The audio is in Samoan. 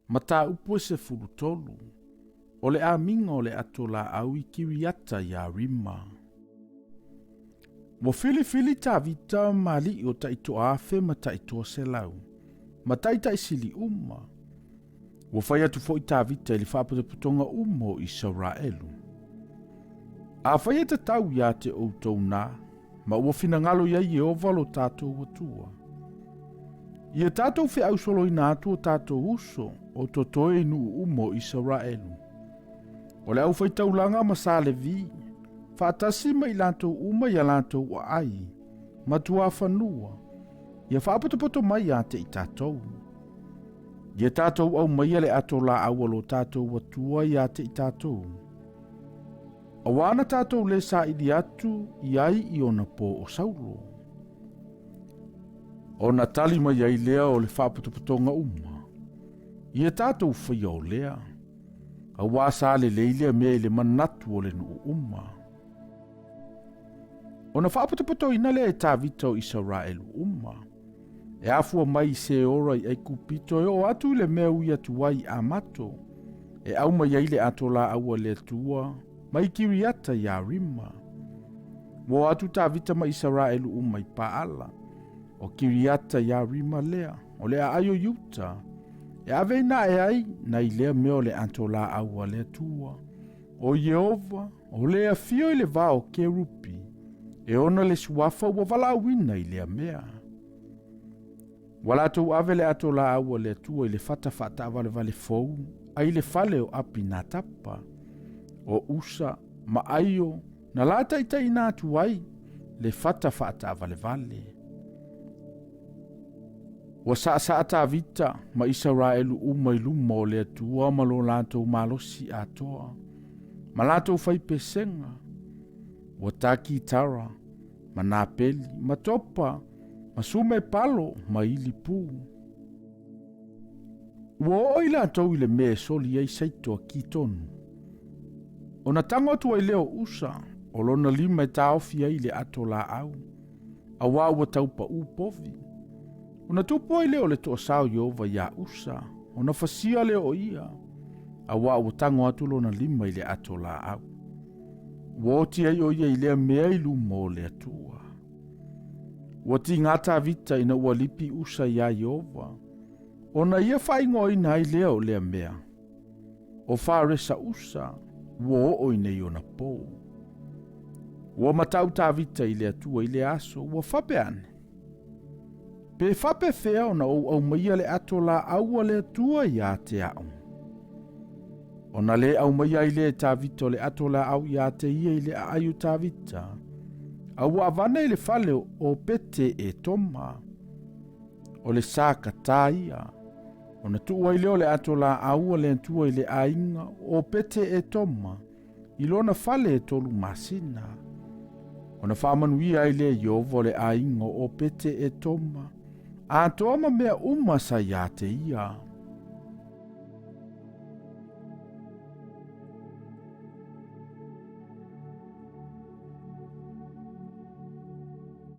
Mataupu e 13, O le amiga o le ato laau i Kiriata Iarima. Ua filifili Tavita ma alii o tai-toafe ma tai-100, ma taitaisili uma. Ua fai atu foi Tavita i le faapotopotoga uma o Isaraelu. Afai e tatau ia te outou na, ma ua finagalo i ai Ieova lo tatou Atua, ia tatou feausoloina atu o tatou uso o totoe i nuu uma o Isaraelu, o le aufaitaulaga ma sa Levi, faatasi ma i latou uma i a latou aai, ma tuafanua, ia faapotopoto mai ia te i tatou. Ia tatou aumaia le ato laau a lo tatou Atua ia te i tatou. Auā na tatou lē saili atu i ai i ona pō o Saulo. Ona tali mai ai lea o le faapotopotoga uma, Ia tatou faia o lea, auā sa lelei lea mea i le manatu o le nuu uma. Ona faapotopotoina lea e Tavita o Isaraelu uma, e afua mai i Seora i Aikupito e oo atu i le mea ui atu ai i Amato, e aumai ai le ato laau a le Atua mai Kiriata Iarima. Ua o atu Tavita ma Isaraelu uma i Paala, o Kiriata Iarima lea, o le aai o Iuta, e ave ina ae ai nai lea mea o le ato laau a le Atua, o Ieova, o le afio i le va o Kerupi, e ona le suafa ua valaauina i lea mea. Ua latou ave le ato laau a le Atua i le fata faataavalevale fou ai le fale o Apinatapa, o Usa ma Aio na la taitaiina atu ai le fata faataavalevale. Ua saasaa Tavita ma Isaraelu uma i luma o le Atua ma lo latou malosi atoa, ma latou faipesega, ua ta kitara, ma napeli, ma topa, ma sume palo, ma ili pū. Ua oo i latou i le mea e soli ai saito a Kitonu. Ona tago atu ai lea o Usa, o lona lima e taofi ai i le ato laau, auā ua tau paʻū povi. Ona tupu ai lea o le toasā o Ieova iā Usa, ona fasia lea o ia, auā ua tago atu lona lima i le ato laau. Ua oti ai o ia i lea mea i luma o le Atua. Ua tigā Tavita ina ua lipi Usa iā Ieova, ona ia faaigoaina ai lea o lea mea, o Faresa Usa, ua oo i nei ona pō. Ua matau Tavita i le Atua i lea aso, ua faapea ane, Pe faapefea ona ou aumaia le ato laau a le Atua iā te a'u? Ona lē aumaia ai lea e Tavita o le ato laau iā te ia i le aai o Tavita, a ua avane i le fale o Pete Etoma, o le sa katā ia. Ona tuu ai lea o le ato laau a le Atua i le aiga o Pete Etoma, i lona fale e 3 masina. Ona faamanuia ai lea Ieova o le aiga o Pete Etoma, atoa ma mea uma sa iā te ia.